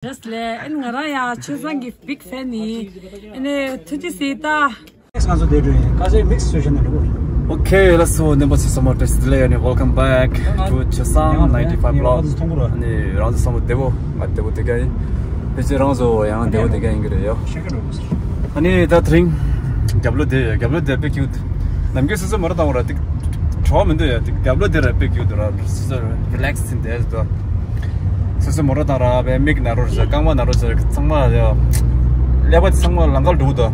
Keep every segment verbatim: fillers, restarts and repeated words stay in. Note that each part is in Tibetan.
རེད་ལེ། ཨན་ང་རང་ཡང་ཆོས་བཟང་གི་བིག་ཕེན་ཡིན། ཨ་ནི་ཐུགས་རྗེ་གཟིགས་ད། ང་ཚོ་དེ་འགྲོ་ཡིན། ཁ་ཤས་མིག་སི་སི་ཊུ་ཨེ་ཤན་ནས་འགྲོ་གི་ཡིན། ཨོ་ཁེ། ལགས་སོ། རྣམ་པ་ཚོ་ཚང་མ་བཀྲ་ཤིས་བདེ་ལེགས། ཡ་ནི་welcome back to ཆོས་བཟང་ninety five vlog. ཨ་ནི་རང་ཚོ་ཚང་མ་བདེ་པོ། ང་བདེ་པོ་བསྡད་ཀྱི་ཡིན། ཕལ་ཆེར་རང་ཚོ་ཡང་བདེ་པོ་བསྡད་ཀྱི་ཡིན་གྱི་རེད་ཡ། ཨ་ནི་ད་དེ་རིང་རྒྱབ་ལོགས་དེ། རྒྱབ་ལོགས་དེ་དཔེ་ཁྱུག་ནམ་རྒྱུན་སོ་སོ་མོ་ཊ་བཏང་བ་ར་ཏིག་བྲོ་བ་མི་འདུག་ཡ། ཏིག་རྒྱབ་ལོགས་དེ་ར་དཔེ་ཁྱུག་འདུག་ར། སོ་སོ་རི་ལེག་སི་ཡིན་བསྡད་འདུག་སོ་སོ་མོ་ཊ་བཏང་ར་བའི་མིག་ན་རོ་ཟེར། རྐང་པ་ན་རོ་ཟེར། ཚང་མ་ཡ་ཀླད་པ་ཚང་མ་ལམ་ཁར་འགྲོ་གི་འདུག་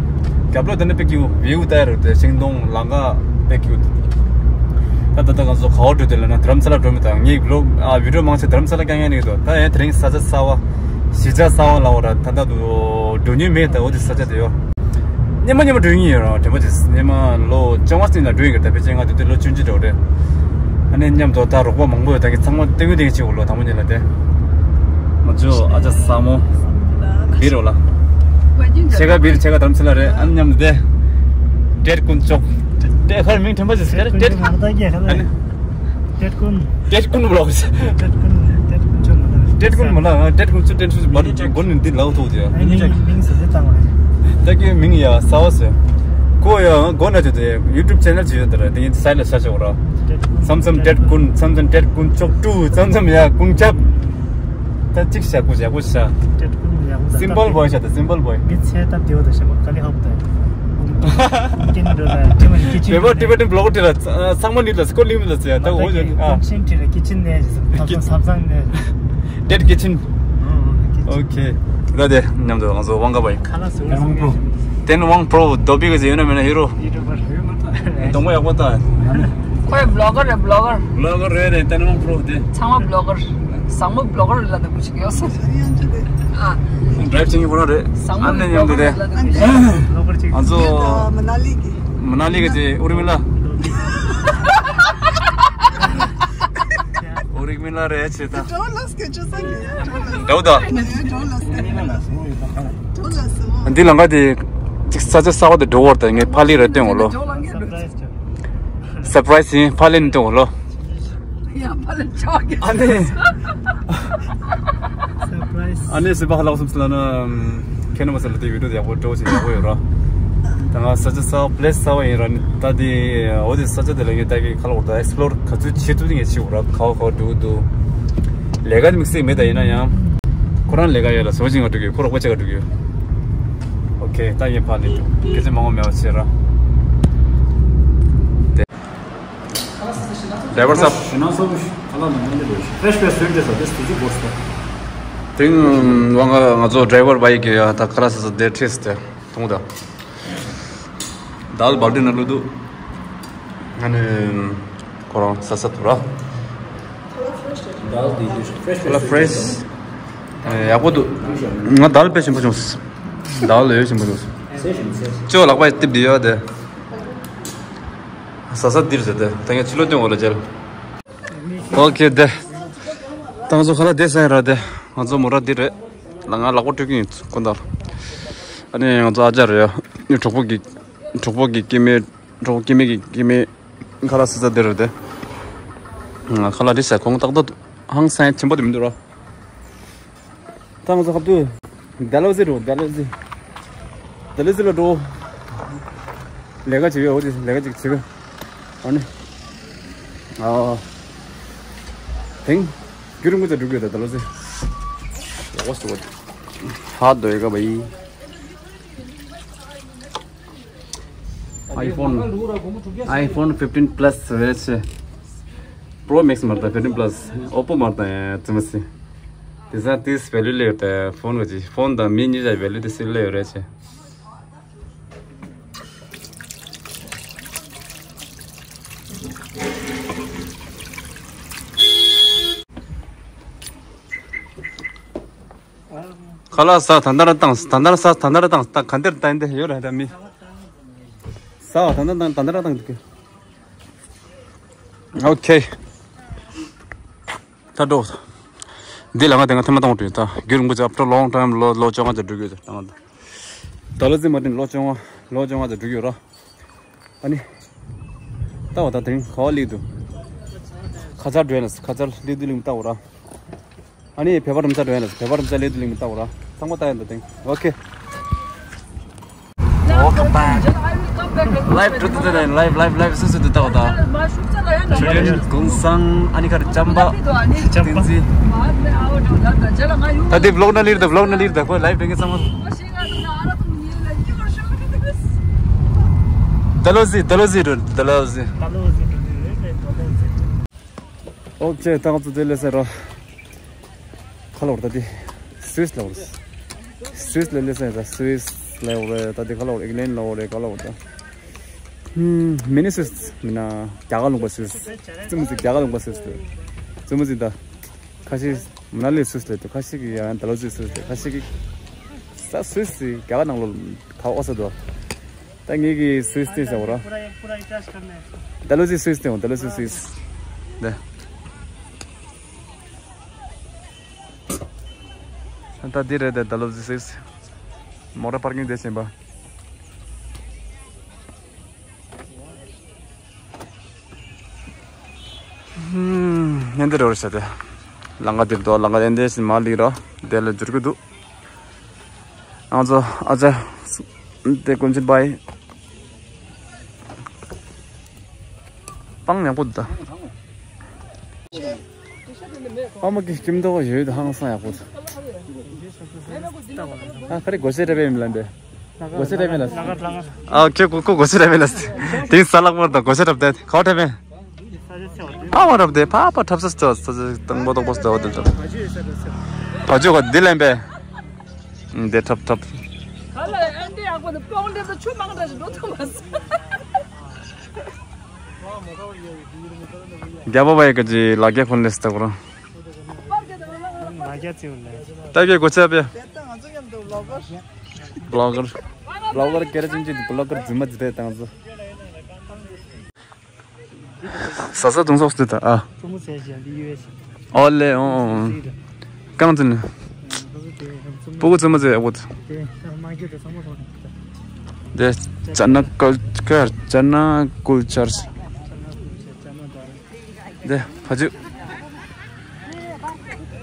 རྒྱབ་ལོགས་དེ་ནི་དཔེ་ཁྱུག་བེའུ་ལྟར་དེ་ཤིང་སྡོང་ལམ་ཁ་དཔེ་ཁྱུག་འདུག་ད་ད་ལྟ་ང་ཚོ་ག་བར་འགྲོ་དེ་ལ་ན་དྷ་རམ་ས་ལ་འགྲོ་མི་དང་ངའི་བི་ལོག་ཨ་བི་ཌི་ཡོ་མང་ཆེ་དྷ་རམ་ས་ལ་རྐྱང་རྐྱང་ནས་འདུག་ད་ཡང་དེ་རིང་ས་ཆ་གསར་པ་གཞིས་ཆགས་གསར་པ་ལ་འོ་ར་ད་ལྟ་འགྲོ་མྱོང་མེད། ད་འོ་དེ་ས་ཆ་དེ་ཡོ། སྙེ་མ་སྙེ་མ་འགྲོ་ཡིན་ཡོད་རང་དྲན་པ་ཅིག་སྙེ་མ་ལོ་བཅོ་ལྔ་ཙམ་ལ་འགྲོ་ཡིན་གྱི། ད་ཕལ་ཆེར་ང་དུས་དེ་ལོ་བཅུ་གཅིག་འགྲོ་རེད། ཨ་ནི་མཉམ་དུ་ད་རོགས་པ་མང་པོ་ཡོད། ད་གི་ཚང་མ་སྟོན་གི་སྟོན་གི་ཅིག་འོ་ལོ་དང་པོ་ཉིད་ལ་དེ། ང་ཚོ་ཨ་ཅག་ས་མོ་བིར་འོ་ལ། ཆེ་ག་བིར་ཆེ་ག་དམ་ཚི་ལ་རེད། ཨ་ནི་མཉམ་དུ་དེ། ཏྲེད་ཀུན་ཅོག་ཏྲེད་ཁར་མིང་དྲན་པ་ཅིག་ཟེར་ཏྲེད། ཨ་ནི། ཏྲེད་ཀུན། ཏྲེད་ཀུན་བློག་ཏྲེད་ཀུན། ཏྲེད་ཀུན་ཅོ་མ་ལ། ཏྲེད་ཀུན་ཅོ། ཏྲེད་ཀུན་མ་ལ། ཏྲེད་ཀུན་ཅོ། ཏྲེད་ཀུན་ཅོ་མ་ལ། ཏྲེད་ཀུན་ཅོ། མིང་ཟེར་ཏེ་བཏང་བ་རེད། ད་ཀྱི་མིང་ཡ་གསར་པ་ཟེར། ཁོ་ཡ་གོ་ན་ཅོ་དེ་ཡུ་ཊུབ་ཆེ་ནལ་ཅིག་ཡོད་དེ་ར། དེ་ཡིན་སའི་ལ་ཤ་ཤ་བོ་ར། མཚམས་མཚམས་ཏྲེད་ཀུན། མཚམས་མཚམས་ཏྲེད་ཀུན་ཅོག་ཀྲུ། མཚམས་མཚམས་ཡ་ཀུན་ཁྱབ། ད་གཅིག་བཞག་པོ་བཞག་པོ་བཞག་སིམ་པལ་བོའི་ཤ་ད་སིམ་པལ་བོའི། མི་ཚེ་སྟབས་བདེ་བོ་དང་ཞེ་པོ་དཀའ་ལས་ཁག་པོ་དང་། ཀིན་འགྲོ་ལ་ཏི་མ་ཀི་ཅིན། བེ་བ་ཏི་བེ་ཏིན་བི་ལོག་ཏི་ལ་ཚང་མ་ནི་ལ་སྐོར་ལིང་ལ་ཚེ་ད་འོ་ཡ། ཨ། ཀིན་ཅིན་ཏི་ལ་ཀི་ཅིན་ནས་ཟབ་ཟབ་ཟང་ནས། ཏེད་ཀི་ཅིན། ཨོ་ཁེ། ད་དེ་མཉམ་དུ་ང་ཚོ་དབང་ག་པ་ཡིན། ཁ་ལག་ཟོ་ཏེན་ཝང་པྲོ། ཏེན་ཝང་པྲོ་དོ་པི་ག་ཟེར་ཡོད་ན་མེད་ན་ཧི་རོ། ཡི་ཏུ་བར་ཡོད་མ་ཐག་གདོང་པ་ཡག་པོ་ད། ཁོ་ཡ་བི་ལོག་གར་རེད། བི་ལོག་གར། བི་ལོག་གར་རེད་རེད། ཏེན་ཝང་པྲོ་དེ། ཚང་མ་བི་ལོག་གར། བཟང་མོ་བི་ལོག་གར་ལ་ད་བུ་ཞིག་ཡོད་སོང་། ཨ། ཌ་རའིབ་བྱེད་མཁན་ཁོ་རང་རེད། བཟང་མོ་ཨ་ནེ་མཉམ་དུ་རེད། བི་ལོག་གར་ཅིག་ང་ཚོ་མ་ན་ལི་གི། མ་ན་ལི་གི་ཅིག་ཨུར་མི་ལ། ཨུར་མི་ལ་རེད་ཅེ་ད། འདྲ་བོ་ད། འདི་ལ་ང་དེ་ཅིག་ས་ཆ་གསར་པ་དེ་འགྲོ་བར་ད་ངས་ཕ་ལི་ར་སྟོན་འོ་ལོ། སར་པ་རའི་སི་ཡིན། ཕ་ལི་ནི་སྟོན་འོ་ལོ། ཡ་ཕ་ལི་ཆོག་གི། ཨ་ནི། སར་པ་རའི་སི། ཨ་ནི་སི་པ་ཧ་ལག་སུམ་སི་ལ་ན། ཁེ་ན་མ་ས་ལ་དེ་བི་ཌི་ཡོ་དེ་ཡག་པོ་འགྲོ་ཅིག་ཡག་པོ་ཡོད་ར། ད་ང་ས་ཆ་གསར་པ་པི་ལེ་སི་གསར་པ་ཡིན་ར། ད་དེ་འོ་དེ་ས་ཆ་དེ་ལ་ངས་ད་གི་ཁ་ལོ་ད་ཨེག་སི་པི་ལོར་ག་ཚོད་བྱེད་ཐུབ་དེ་ངས་བྱེད་འོ་ར། ག་བ་ག་བ་འགྲོ་གི་འདུག་ལས་ཀ་དེ་དམིགས་བསལ་མེད། ད་ཡིན་ན་ཡང་ཁོ་རང་ལས་ཀ་ཡོད་ལ་བཟོ་ཅིག་ང་འགྲོ་གི་ཡོད། ཁོ་རོགས་པ་བྱེད་ག་འགྲོ་གི་ཡོད། ཨོ་ཁེ། ད་ངས་ཕར་ལ་འགྲོ། སྐད་ཆ་མང་པོ་མེད་པ་བྱེད་ར། དེ། ཌ་རའི་བར་སཱབ། ཞེ་ན་སོ་ཁ་ལག་ནང་ལ་འདི་ཕེ་རེ་ཤི་ཕེ་རེ་ཤི་སུ་ཝིཊ་ཏེ་སི་ཊི་དེ་སུ་ཅིག་གོ་སོ། དེང་དབང་ག་ང་ཚོ་ཌ་རའི་བར་བྷའི་ཀི་ཡ་ད་ཁ་ལག་ཟ་ས་དེ་ཁྲིད་དེ་མཐོང་ད། དཱལ་བལ་ཏི་ན་ལུ་འདུག་ཨ་ནི་ཁོ་རང་ཟ་ས་ཐུབ་ར། དཱལ་དེ་ཕེ་རེ་ཤི་ཕེ་རེ་ཤི་ཁ་ལག་ཕེ་རེ་ཤི་ཡག་པོ་འདུག་ང་དཱལ་དཔེ་ཞིམ་པོ་བྱུང་། དཱལ་ཡོད་ཞིམ་པོ་བྱུང་། ཅོ་ལག་པ་ཏིབ་དེ་ཡོད་དེ། ཟ་ས་འདིར་ཟེར་ཏེ་ད་ངས་ཕྱི་ལོགས་སྟོན་འོ་ལ་མཇལ། ཨོ་ཁེ་དེ། ད་ང་ཚོ་ཁ་ལག་དེ་ཟ་ཡིན་ར་དེ། ང་ཚོ་མོ་ར་འདི་རེད། ལ་ང་ལག་པ་བཀྲུ་གི་ཡིན་ཁོ་ད། ཨ་ནི་ང་ཚོ་ཨ་ཅག་རེད་ཡ། ནི་གྲོགས་པོ་གི། གྲོགས་པོ་གི་སྐྱེ་དམན། གྲོགས་པོ་སྐྱེ་དམན་གི་སྐྱེ་དམན། ཁ་ལག་ཟ་ས་འདི་རེད་དེ། ང་ཁ་ལག་འདི་ཟ་ཁོང་ཏག་ཏག་ཧང་སང་ཆེན་པོ་དེ་མི་འདུག་ར། ད་ང་ཚོ་ཁ་ཏུ། ཌལ་ཧོ་ཟི་འགྲོ། ཌལ་ཧོ་ཟི། ཌལ་ཧོ་ཟི་ལ་འགྲོ། ལས་ཀ་བྱེད་ཡོད། འོ་དེ་ལས་ཀ་ཅིག་བྱེད་གི། ཨ་ནི། ཨ། དེང་། རྒྱུན་རིང་པོ་ཙམ་འགྲོ་གི་ཡོད་ད་ཌལ་ཧོ་ཟི། What's the word? Hot dog, baby. iPhone, iPhone fifteen Plus རེད་ཆེ། Pro Max མ་རེད་ད། fifteen Plus། Oppo མ་རེད་ད། ཙི་མ་སི། དེ་ས་དེས་ཝེ་ལུ་ལེ་ཡོད་ད། ཕོན་ག་ཅི། ཕོན་དང་མི་གཉིས་ཆ་ཝེ་ལུ་དེ་སི་ལེ་ཡོད་རེད་ཆེ། ཁ་ལག་ཟ། ད་ལྟ་རང་བཏང་། ད་ལྟ་རང་ཟ། ད་ལྟ་རང་བཏང་། ད་ག་འདིར་ད་འདི་ཡོད་རེད་ད་མི། ཟ་བ་ད་ལྟ་རང་བཏང་། ད་ལྟ་རང་བཏང་འདུག་ཨོ་ཁེ། ད་འགྲོ། འདི་ལ་ང་དེ་སྔ་ཐེངས་མ་གཏོང་དུས་ད་རྒྱུན་རིང་པོ་ཅིག after long time ལོ་ལོ་བཅོ་ལྔ་ཙམ་འགྲོ་གི་ཡོད་ད་ང་ད། ད་ལོ་ཙི་མ་དྲན་ལོ་བཅོ་ལྔ་ལོ་བཅོ་ལྔ་ཙམ་འགྲོ་གི་ཡོད་ར། ཨ་ནི། ལྟ་བ་ད་དེ་རིང་ག་བ་སླེབས་འདུག་ཁ་ཆར་འགྲོ་ཡ་ལ་ཁ་ཆར་སླེབས་འདུག་སླེབས་ལྟ་བ་ར། ཨ་ནི་བོད་པ་རུམ་ཚ་འགྲོ་ཡ་ལ། བོད་པ་རུམ་ཚ་ལས་དུ་ལིང་མི་ལྟ་བ་ར། ཚང་མ་ལྟ་ཡ་འདུག་དེང་། ཨོ་ཁེ། Welcome back. Live འགྲོ་དུས་དེ་ནས་live live live སུ་སུ་དུ་ལྟ་བ་དང་། ཆུ་ལེན་གུང་སང་ཨ་ནི་ཁར་ཅམ་པ་བསྟན་འཛིན། ད་དེ་vlog ནང་ལིར་ད། vlog ནང་ལིར་ད། ཁོ་live འགྲོ་མཁན་ཚང་མ། Dalhousie Dalhousie འགྲོ། Dalhousie། ཨོ་ཁེ། ད་ང་ཚོ་དེ་ལས་ཟེར་རོ། ཁ་ལོར་ད་དེ་སུད་སི་ལ་བར། སུད་སི་ལ་ལས་ཟེར་ད། སུད་སི་ལ་བར་ད་དེ་ཁ་ལོར། ཨིང་ལན་ལ་བར་ཁ་ལོར་ད། ཧུམ། མི་ནི་སུད་སི་མིན་ན་རྒྱ་གར་ལུང་པ་སུད་སི། རྩེད་མོ་རྩེ་རྒྱ་གར་ལུང་པ་སུད་སི། རྩེད་མོ་རྩེ་ད། ཁ་ཤས་མ་ན་ལི་སུད་སི་ལ་ད། ཁ་ཤས་ཀྱིས་ཡང་ད་ལོ་ཚིག་སུད་སི་ལ། ཁ་ཤས་ཀྱིས་ས་སུད་སི་རྒྱ་གར་ནང་ལོགས་ད་ཨོ་ས་དོ། ད་ངེད་ཀྱི་སུད་སི་ཟེར་བ་ར། ད་ལོ་ཚིག་སུད་སི་དེ་འོང་། ད་ལོ་ཚིག་སུད་སི། ད། ད་འདི་རེད་དེ། ད་ལོ་ཚིག་སུད་སི། མོ་ཊ་པར་ཀིང་དེ་བྱིན་པ། ཧུམ། ཉན་དེ་རོ་རེ་བྱ་དེ། ལང་ཀ་དེར་དོ། ལང་ཀ་དེ་འདས་ཤིན་མ་ལིག་རོ། དེ་ལ་འཇུར་གི་འདུག་ང་ཚོ་ཨ་ཅག་དེ་ཀུན་ཆེན་པའི་སྤང་ཡག་པོ་འདུག་ད། ཨ་མ་གི་ཁྱིམ་ཐོག་ཡོད། ཧང་སང་ཡག་པོ་འདུག་ཨ་ཁ་རི་སྒོ་ཕྱེ་རེ་བས་མི་ལ་འདི། སྒོ་ཕྱེ་རེ་མེད་ལ། ཨ་ཁྱོད་ཁོ་ཁོ་སྒོ་ཕྱེ་རེ་མེད་ལ། དེང་ས་ལག་པར་དང་སྒོ་ཕྱེ་རབ་དེ་ཁོ་ཐེ་མེད། ཨ་བ་རབ་དེ་ཕ་ཕ་འཁྲབ་ས་ས་ས་ས་དང་པོ་དོག་པོ་ས་འོ་དེ་འཁྲབ། བ་ཇུ་ག་འདི་ལེན་པས། དེ་འཁྲབ་འཁྲབ། རྒྱ་པ་བའི་ག་ཅི་ལག་རྒྱ་ཁོན་ལེ་སྟག་རང་། ལག་རྒྱ་ཚིག་ལ། ད་གེ་གོ་ཆ་པེ། བློ་གར། བློ་གར་སྐད་ཆ་ཅན་གྱི་བློ་གར་རྫུན་མ་རྫུན་རེད་བཏང་ཚོ། ཟ་ས་དུང་སོགས་སུ་ད་ཨ། ཨོ་ལེ་ཨོ་ཨོ། རྐང་འཛིན། སྤུ་གུ་རྫུན་མ་རྫུན་ཡག་པོ། དེ་ཅ་ན་ཀལ་ཅར། ཅ་ན་ཀུལ་ཅར། དེ་བ་ཇུ།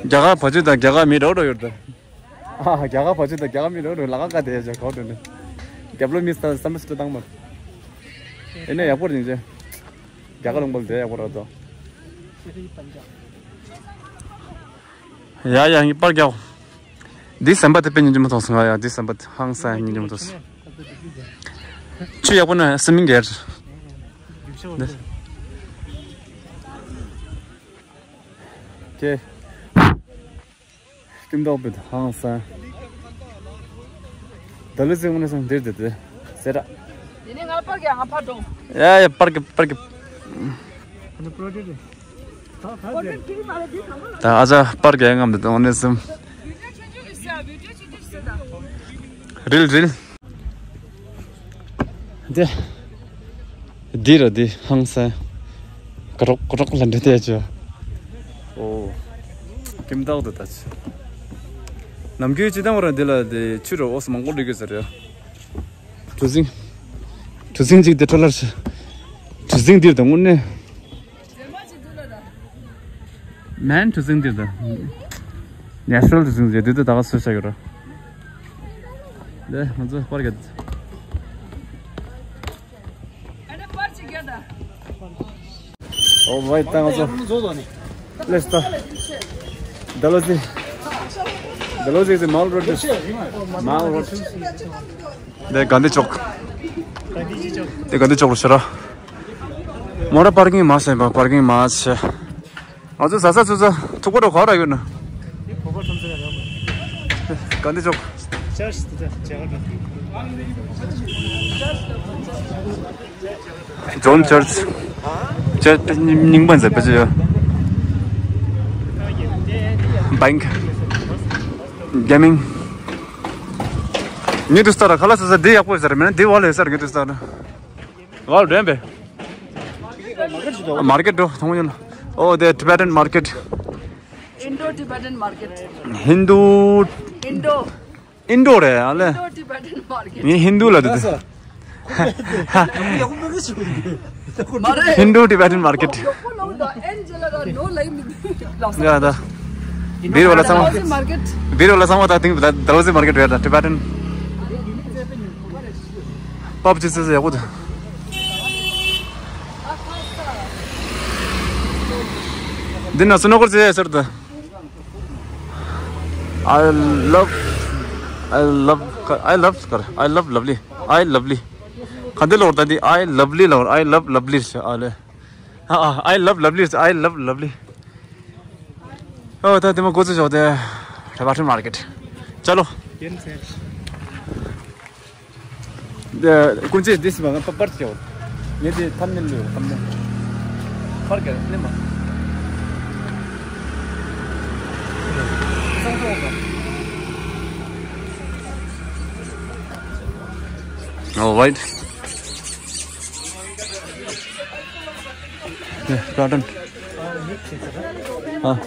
རྒྱ་གར་བ་ཇུ་དང་རྒྱ་གར་མི་རོ་རོ་ཡོད་དེ། ཨ། རྒྱ་གར་བ་ཇུ་དང་རྒྱ་གར་མི་རོ་རོ་ལ་ཀ་ཀ་དེ་ཡ་ཇ་གོ་དེ་ནི། རྒྱབ་ལོ་མི་ས་ས་མ་སུ་བཏང་མ། ཨེ་ནས་ཡག་པོ་རིང་ཇེ། རྒྱ་གར་ལུང་པ་དེ་ཡག་པོ་རོ་དོ། ཡ་ཡ་ངའི་པར་རྒྱག་འདི་ཟམ་པ་དེ་དཔེ་སྙིང་རྗེ་མོ་མཐོང་སོང་ང་། ཡ་འདི་ཟམ་པ་དེ་ཧང་སང་སྙིང་རྗེ་མོ་མཐོང་སོང་། ཆུ་ཡག་པོ་ན་སི་མིང་གེར། འདི། ཀེ། སྐྱིན་ཏོག་པི་ཧང་སང་། ད་ལུ་ཟིང་ངུ་ནས་སང་འདིར་འདིར་འདིར་ཟེར་ར། ཡིན་ནི་ང་པར་གི་ང་ཕར་འགྲོ། ཡ་ཡ་པར་གི་པར་གི། ད་ཨ་ཅག་པར་གི་ངམ་འདི་དང་ནས་སམ། རིལ་རིལ། དེ། འདི་ར་འདི་ཧང་སང་། ཀ་རོག་ཀ་རོག་ལ་འདྲེ་དེ་ཅོ། ཨོ། ཀིམ་ཏག་ཏུ་ད་ཅི། ནམ་རྒྱུན་ཅི་དང་བ་ར་འདི་ལ་འདི་ཆུ་ར་ཨོ་སི་མང་པོ་འདྲེ་གི་ཟེར་ཡ། གྲུ་གཟིངས། གྲུ་གཟིངས་གཅིག་འདི་ཁྲོ་ལར་ཆུ། གྲུ་གཟིངས་འདིར་དང་དངོས་གནས། མན་གྲུ་གཟིངས་འདིར་དང་། ནེ་ཆུ་རལ་གྲུ་གཟིངས་འདིར་འདི་ད་ག་སུ་ཤ་གི་ར། དེ་ང་ཚོ་པར་གི། ཨོ་བའི་ཏང་ཚོ། ལེས་ཏོ། ཌལ་ཧོ་ཟི། ཌལ་ཧོ་ཟི་ཟེར་མའོ་རོཌ། མའོ་རོཌ། དེ་གྷན་དྷི་ཅོག་དེ་གྷན་དྷི་ཅོག་རུ་ཤར། མོ་ཊ་པར་ཀིང་མ་བྱས་པ། པར་ཀིང་མ་བྱས། ང་ཚོ་ཟ་ས་ཚུ་ས་ཐུག་པ་རུ་ག་ར་ཡོད་ན། གྷན་དྷི་ཅོག་ཇོན་ཅར་ཅི། ཅར་ཅི་རྙིང་པ་ཟེར་པ་ཅི་ཡོད། བེང་ཀི། གེ་མིང་། ངེད་དུ་སྟར་ཁ་ལ་ས་ས་འདི་ཡག་པོ་ཟེར་མེད་ན་འདི་བ་ལས་ཟེར་ངེད་དུ་སྟར། ཝའོ་འདྲེན་པས། མར་ཀེཊ་འགྲོ་མཐོང་ཡོད་ན། ཨོ་དེ་Tibetan market། Indo Tibetan market། ཧིན་དུ། Indo། ཨིན་ཌོ་རེད་ཨ་ལེ། Indo Tibetan market། ངས་ཧིན་དུ་ལ་འདུག་སྟེ། མ་རེད། Hindu Tibetan market། ཡག་པོ་ལོང་དང་ཨེན་ཇེ་ལ་ར་ནོ་ལའི་མི་འདུག་ལགས་སོ། ཡ་ད། བིར་བ་ལ་ཚང་མ། Dalhousie market. བིར་བ་ལ་ཚང་མ་ད་ཐིང་ད་Dalhousie market རེད་ད། Tibetan pub ཅི་ཟེར་ཡག་པོ་འདུག་འདི་ན་སུ་ནོ་ཀོར་ཟེར་ཡ་ཟེར་ད། I love, I love, I love, I love lovely, I lovely. ག་འདི་ལོར་ད་འདི། I lovely ལོར། I love lovely ཟེར་ཨ་ལེ། ཨ་ཨ། I love lovely, I love lovely. ཨོ་ད་དེ་མ་འགོ་ཚུགས་ཞོག་དེ། Tibetan market. ཅ་ལོ། ཀུན་ཚེ་འདི་སི་མ་ང་པར་ཅོ། ངས་དེ་ཐམ་ནེལ་ལོ་ཐམ་ནེལ། ཕར་ག་ནེ་མ། All right. Yeah, rotten. ཨ།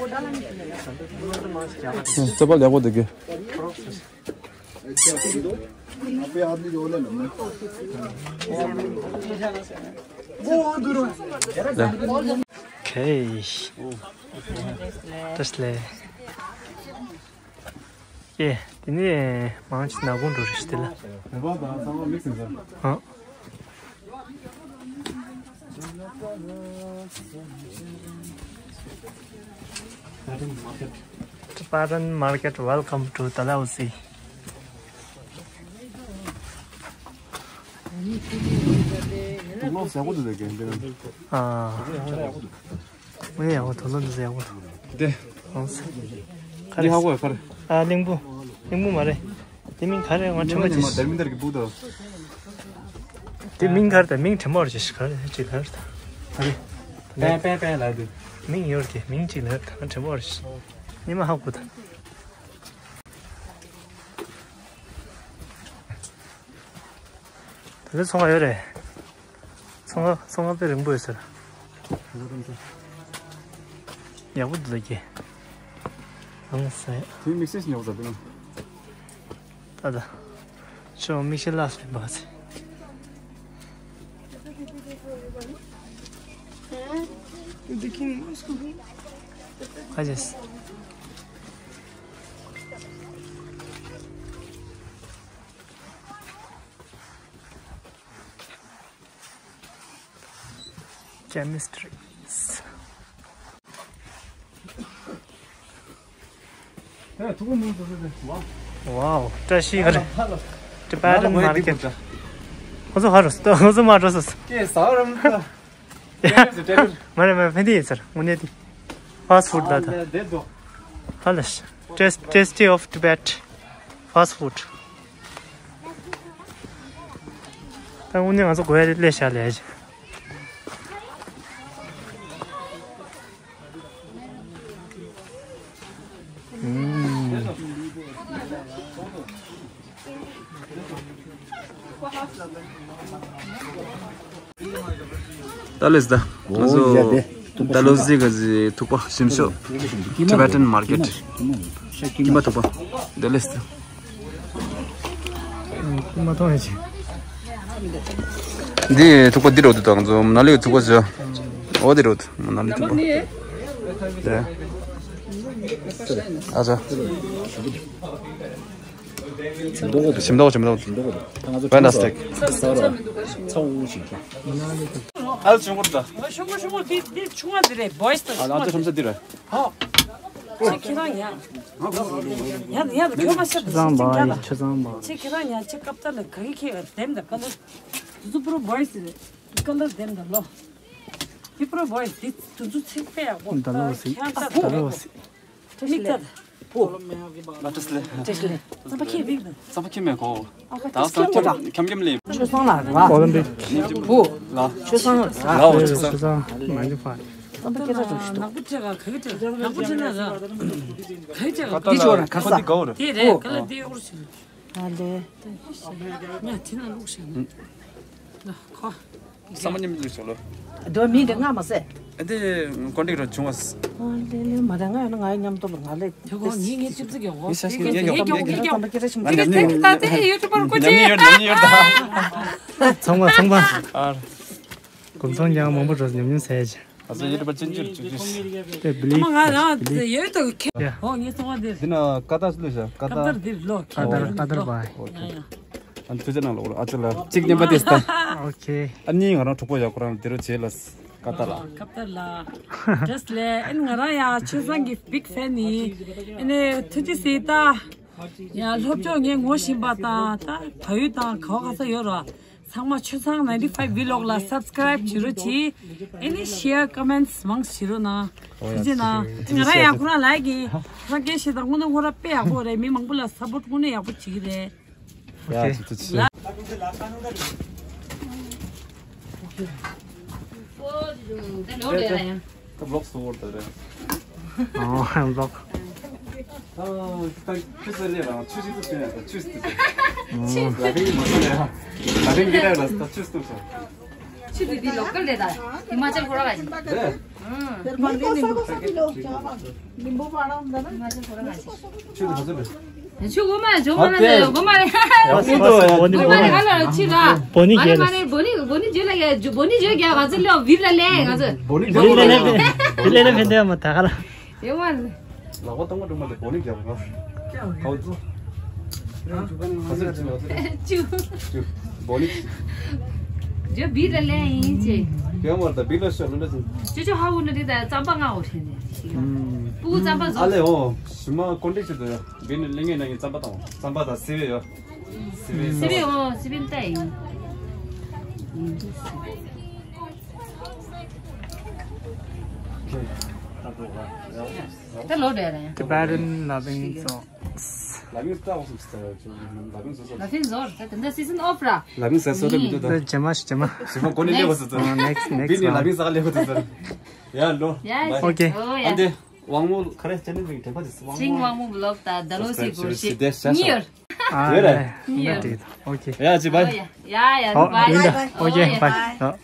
རྩོད་པ་ལེགས་པོ་འདུག་གི། Okay. That's le. Yeah, དེ་ནས་མང་ཆེ་ནག་ཁུང་འགྲོ་རེད་ཤི་དེ་ལ། ཨ། Tibetan market, welcome to Dalhousie. དུག་ལོག་ཟ་གོ་དུ་དེ་གན་དེ་ན། ཨ། ངས་ཡག་པོ་དོ་ལོ་འདི་ཟེར་ཡག་པོ་དོ། དེ། ཨང་སེ། ཁ་རེ། འདི་ཧ་གོ་ཡ་ཁ་རེ། ཨ། གླིང་བུ། གླིང་བུ་མ་རེད། དེ་མིང་ག་རེ། ང་ཁྲིམས་པ་ཅིག་མ་དར་མིན་དར་གི་བུ་དོ། དེ་མིང་ག་རེ་ད། མིང་ཁྲིམས་པ་རེ་ཅིག་ག་རེ་ཅིག་ལ་རེད་ད། ཨ་རེ། པན་པན་པན་ལ་དུ། མིང་ཡོད་དེ་མིང་ཅིག་ལ་རེད་ད། ང་ཁྲིམས་པ་རེ་ཅིག་ཉི་མ་ཧ་གོ་ད། ད་ལྟ་ཚོང་ཁང་ཡོད་རེད། ཚོང་ཁང་། ཚོང་ཁང་དཔེ་རིང་པོ་ཡོད་ཟེར། ཡག་པོ་འདུག་ལ་ཀྱེ། ཨང་སེ། དེ་དམིགས་བསལ་ཉོ་ཟ་དེ་ན། ད་ད། ཅོ་དམིགས་བསལ་ལ་སེ་བ་སེ། ཨ་ཅེས། Chemistries. Wow, བཀྲ་ཤིས་བདེ་ལེགས། Tibetan market. ཁོ་ཚོ་ཧ་རུ་སྟོ། ཁོ་ཚོ་མ་འགྲོ་སོ། ཀྱེ་ཟ་རམ་ས། མ་རེད་མ་རེད། ཕན་དེ་ཡིན་ཟེར། དངོས་གནས་དེ། Fast food ལ་ད། ཧ་ལས། Taste, tasty of Tibet fast food. ད་དངོས་གནས་ང་ཚོ་གོ་ཡ་ལས་ཤ་ལས། ད་ལེས་ད། ང་ཚོ་ད་ལོ་ཟིག་ག་ཟི་ཐུག་པ་ཞིམ་ཤོས། Tibetan market. ཀི་མ་ཐུག་པ། ད་ལེས་ད། ཀི་མ་ཐོང་ཡ་ཆེ། འདི་ཐུག་པ་འདི་རོ་དུ་དང་ཚོ་ན་ལེ་ཐུག་པ་ཟ། འོ་འདི་རོ་དུ་ན་ལེ་ཐུག་པ། ཨ་ཟ། ཞིམ་མདོག་ཞིམ་མདོག་ཞིམ་མདོག Fantastic. ཨལ་ཆུང་གུར་ད། ཤོག་གུ་ཤོག་གུ་དེ་དེ་ཆུང་བ་དེ་རེད། བོ་ཡིས་དང་ཨ་ལ་ཆུང་བ་ཨ་ཆུང་ས་དེ་རེད། ཧོ། ཁྱེད་ཁྱེད་རང་ཉ། ཡ་ཡ་ཁྱོད་མ་ཤེས་ཆུ་ཚང་བ་ཡི་ཆུ་ཚང་བ། ཁྱེད་ཁྱེད་རང་ཉ་ཁྱེད་སྐབས་ད་ལ་ག་གི་ཁྱེད་ལྡེམ་ད་ཀ་ལར། དུ་པུ་རོ་བོ་ཡིས་རེད། ཀ་ལར་ལྡེམ་ད་ལོ། དུ་པུ་རོ་བོ་ཡིས་དེ་དུ་ཚོ་ཚིག་པས་ཡག་པོ། ད་ལོ་སི། ད་ལོ་སི། མིག་ཏག། བུ། ལ་ཏྲིས་ལེ། ཏྲིས་ལེ། རྩམ་པ་ཁྱེར་མིག་ནི། རྩམ་པ་ཁྱེར་མེད་གོ། ཨ་ཁ་ད་ས་ཁྱམ་ཁྱམ་ལེ། ཆོས་སང་ལ་ར། ཨོ་ལིམ་པིག་བུ། ལ། ཆོས་སང་ལ་ར། ལའོ་ཆོས་སང་། ནང་པ་ཁྱེད་ར་ཅུང་ཞིག་ཏོ། ནག་པོ་ཁྱེད་ག་ག་གི་ཁྱེད་ནག་པོ་ཁྱེད་ན་ར། ག་གི་ཁྱེད་ག་འདི་ཅོ་ར་ག་ས། དེ་རེད་ག་ལ་དེ་ཡོར་ཞིག་ཨ་ལེ། ང་དེ་ན་ལུག་ཤ་ནི། ཁོ། ས་མ་ཉམས་ལུགས་སོ་ལོ། དོ་མི་དེ་ང་མ་ཟེ། ཨ་དེ་ཀོན་ཊེག་རོ་བྱུང་བ། ཨ་ལེ་ལེ་མ་རེད། ང་ཡོད་ན་ང་ཡི་མཉམ་དུ་ལ་ང་ལེ། དེ་གོ་ངའི་ངའི་ཅིབ་ཙི་གི་འོ། ཡི་ཤ་ཤི་ངའི་ངའི་ངའི་ངའི་ངའི་ངའི་ངའི་ང་ཉམས་ནི་ད་དེ་ཡུ་ཊུབ་པར་ཀོ་ཅི། ཉམས་ནི་ཡོད། ཉམས་ནི་ཡོད་ད། ཚང་མ་ཚང་མ། ཨ། གོམ་ཚང་ཀྱང་མང་པོ་འགྲོ་ཉམས་མྱོང་ཟེར་ཅི། ཨ་ཙི་ཡོད་པ་ཅན་ཅིར་ཅུ་ཅུ། དེ་བླིག་ཨ་མ་ང་རང་བླིག་ཡོད་དོ་ཁེ། ཡ། ཨོ་ངས་སོང་བ་འདིར། འདི་ན་ཀ་ཏར་ལུས་ཤག་ཀ་ཏར། ཀ་ཏར་འདིར་ལོ་ཀ་ཏར་ཀ་ཏར་བ། ཡ་ཡ། ཨ་ཐུགས་རྗེ་གནང་ལོ། ཨ་ཙི་ལ་གཅིག་བརྙན་པར་ཏེ་སྟ། ཨོ་ཁེ། ཨ་ནི་ང་རང་གྲོགས་པོ་ཡག་ཁོ་རང་དེ་རུ་བྱེད་ལ་ཀ་ཏར་ལ། ཀ་ཏར་ལ། ཌེས་ལེ་ཨན་ང་རང་ཡ་ཆོས་བཟང་གི་བིག་ཕེན་ནི། ཨ་ནི་ཐུགས་རྗེ་གཟིགས་ད། ཡ་སློབ་སྦྱོང་ངས་ངོ་ཤེས་པ་དང་ད་བལ་ཡུལ་དང་ག་བ་ག་ས་ཡོད་ར། ཚང་མ་ཆོས་ཚང་ninety five vlog ལ་སབ་སི་ཀ་རའིབ་བྱེད་རོགས་གྱིས། ཨེ་ནི་ཤེར་ཀོ་མེན་ཊི་མང་བྱེད་རོགས་གནང་། ཨོ་ཡ། ཐུགས་རྗེ་གནང་། ང་རང་ཡང་ཁོ་རང་ལ་གི་ཁོ་རང་སྐད་བཤད་དང་དངོས་གནས་ཁོ་རང་དཔེ་ཡག་པོ་རེད། མི་མང་པོ་ལ་སབ་པོར་ཊི་དངོས་གནས་ཡག་པོ་བྱེད་ཀྱི་རེད། ཡ་ཐུགས་རྗེ་ཆེ། ད་བློག་སུ་བོར་ད་རེད། ཨོ་བློག་ད་ཁྱོད་ཚོ་ལས་རང་ཆུ་ཞིག་ཏུ་སྟོན་ཡ་ད་ཆུ་ཞིག་ཏུ་སྟོན། ལ་ཕིང་མ་སོང་ལས་ཡ། ལ་ཕིང་གི་ལས་ལ་ད་ཆུ་སྟོན་སོང་། ཆུ་དེ་དེ་ལོ་ཀལ་རེད་ད། ཧི་མ་ཅལ་ཁོ་ར་ག་ཞིག་རེད། ཧི་མ་ཅལ་ཁོ་ར་ག་ཞིག་ཆུ་དེ་ག་ཚོད་རེད། ཆུ་གོ་མ་ཇོ་མ་ན་ལས་གོ་མ་རེད། ཡག་པོ་འདུག་ཡ། གོ་མ་རེད་ཨ་ལ་ཆུ་ར། བོ་ནི་མ་རེད་རྒྱལ་མ་རེད། བོ་ནི་བོ་ནི་ཇོ་ལ་ཡ་བོ་ནི་ཇོ་རྒྱ་ང་ཚོ་ལོ་བིར་ལ་ལས་ང་ཚོ། བོ་ནི་བོ་ནི་ལས་ལས་ཕན་ལས་ལས་ཕན་དེ་མ་ད་ག་ལ། ཡོད་མ་རེད། ལག་པ་སྟོང་པ་སྒྲོལ་མ་དེ་བོ་ནི་རྒྱབ་ག་ཁའོ་ཙི། ཁ་ཟེར་ཅི་ལ་ཟེར། ཅུ། ཅུ། བོ་ནི། ཇོ་བིར་ལ་ལས་ཡིན་ཅེ། ཡོད་མ་རེད་ད་བིར་ལ་ཤོར་ལ་ཟེར། ཅུ་ཅུ་ཧ་འུ་ནི་རི་ད་རྩམ་པ་ང་འོ་ཧྲེ་ནས། ཨུམ། ཕྲུ་གུ་རྩམ་པ་ཨ་ལེ་ཟོ། ཨོ། ཞི་མ་ཀོན་ཊེག་ཅིག་དུ་ཡོད། བིར་ནི་གླིང་ངའི་ནང་གི་རྩམ་པ་དང་རྩམ་པ་དང་སི་བེ་ཡོད། སི་བེ་སི་བེ་ཨོ་སི་བེ་ཏའི་ཡིན། ད་ལོ་རེ་རེ། Tibetan loving socks. ལ་ཕིང་ཟོར་ད་དེ་འདྲ་སི་ཛན་ཨོཕ་ར། ལ་ཕིང་ཟ་སོ་ད་མི་འདུག་ད། ཇེ་མ་ཇེ་མ། ཞི་མ་ཀོན་ཊེག་ལས་བ་ཟེར་ད། ནེགསི་ནེགསི་བིར་ནི་ལ་ཕིང་ཟ་ལས་བ་ཟེར་ད། ཡ་ལོ། ཡ་ཨོ་ཁེ། ཨོ་ཡ། ཨ་འདི། དབང་མོ་ཁ་རེ་ཅན་ནི་དྲན་པ་དེ་སི་དབང་མོ། ཅིང་དབང་མོ་བི་ལོག་དང་ད་ལོ་སི་གོ་ཤི་ཉི་ཡོར། ཨ་རེ། ཉི་ཡོར། ཨོ་ཁེ། ཡ་ཅི་བའི། ཡ་ཡ་ཨོ་བའི། ཨོ་ཁེ་བའི།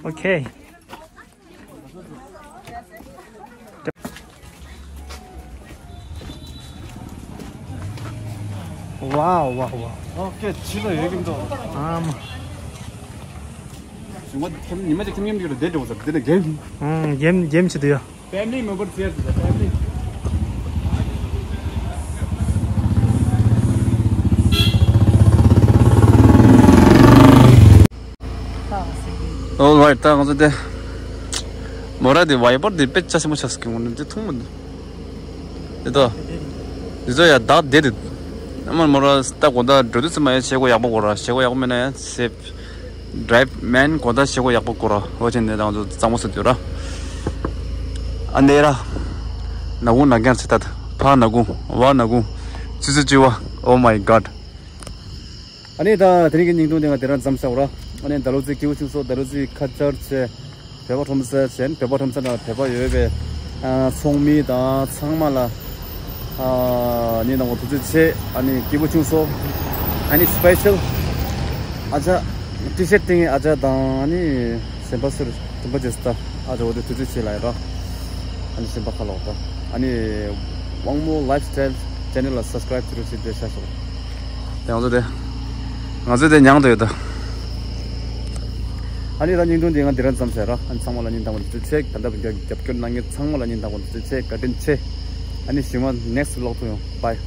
ཨོ་ཁེ། Wow, wow, wow. ཨོ་ཁེ། ཕྱི་ལ་ཡོད་ཀྱི་འདུག་ཨ་མ། ཉི་མ་ཉི་མ་ཅིག་ཁྱིམ་ཉིམ་ཅིག་ལ་བསྡད་འགྲོ་ཟེར་འདི་ལ་གེམ། ཨང་གེམ་གེམ་བྱེད་དུ་ཡོད། Family member share the family. Alright, ད་ང་ཚོ་དེ་མོ་ར་དེ་ཝའི་པར་དེ་དཔེ་ཆ་ཆེན་པོ་ཆགས་སུ་སྐྱེ་འོང་ནི་དེ་མཐོང་མོ་དེ་དོ། དེ་ཚོ་ཡ་བདག་དེ་དེ་ཨ་མ་མོ་ར་ད་གོ་ད་འགྲོ་དུས་ཙམ་མ་ཡ་བྱེད་སྒོ་ཡག་པོ་གོ་ར་བྱེད་སྒོ་ཡག་པོ་མེད་ན་ཡ་སེབ། Drive man གོ་ད་བྱེད་སྒོ་ཡག་པོ་གོ་ར་ལོ་ཆེན་དེ་དང་ཚོ་གཙང་མོ་སུ་དུ་ར། ཨ་འདེ་ར། ན་གུང་ན་རྒན་ཚེ་ཐད་ཕ་ན་གུང་བ་ན་གུང་ཙི་ཙི་ཙི་བ། Oh my god. ཨ་ནི་ད་དེ་རིང་གི་བརྙན་ཐུང་དེ་ང་དེ་རང་མཚམས་བཞག་ར། ཨ་ནི་ད་ལོ་ཚེ་སྐྱིད་པོ་ཆུང་སོ། ད་ལོ་ཚེ་ཁ་ཆར་ཆེ། བོད་པ་ཁྲོམ་ས་ཆེན་བོད་པ་ཁྲོམ་ས་ནང་བོད་པ་ཡོད་པའི་ཚོགས་མི་དང་ཚང་མ་ལ་ཨ་ནི་ནང་ཐུགས་རྗེ་ཆེ། ཨ་ནི་སྐྱིད་པོ་ཆུང་སོ། ཨ་ནི་སི་པེ་ཤལ་ཨ་ཅག་ཊི་ཤར་ཊི་སྟེང་ཨ་ཅག་དང་ཨ་ནི་སེམས་པ་སུར་དུམ་པ་ཅེས་ད་ཨ་ཅག་འོ་དེ་ཐུགས་རྗེ་ཆེ་ལ་ཡ་ར། ཨ་ནི་སེམས་པ་ཁ་ལོག་ད་ཨ་ནི་དབང་མོ་ལའིཕ་སི་ཊའིལ་ཆེ་ནལ་ལ་སབ་སི་ཀ་རའིབ་བྱེད་རོགས་ཞེས་འདེབས་བྱ་ཞོག་དེ་ང་ཚོ་དེ། ང་ཚོ་དེ་མྱངས་དུ་ཡོད་དོ། ཨ་ནི་ད་བརྙན་ཐུང་འདི་ང་འདི་རང་ཙམ་བྱས་ར། ཨ་ནི་ཚང་མ་ལ་སྙིང་ཐག་པ་ནས་ཐུགས་རྗེ་ཆེ། ད་ལྟ་བུ་རྒྱབ་སྐྱོར་གནང་མཁན་ཚང་མ་ལ་སྙིང་ཐག་པ་ནས་ཐུགས་རྗེ་ཆེ། བཀའ་དྲིན་ཆེ། ཨ་ནི་ཞུ་མ་ནེགསི་ཝི་ལོག་ཐུག་ཡོང་། བའི།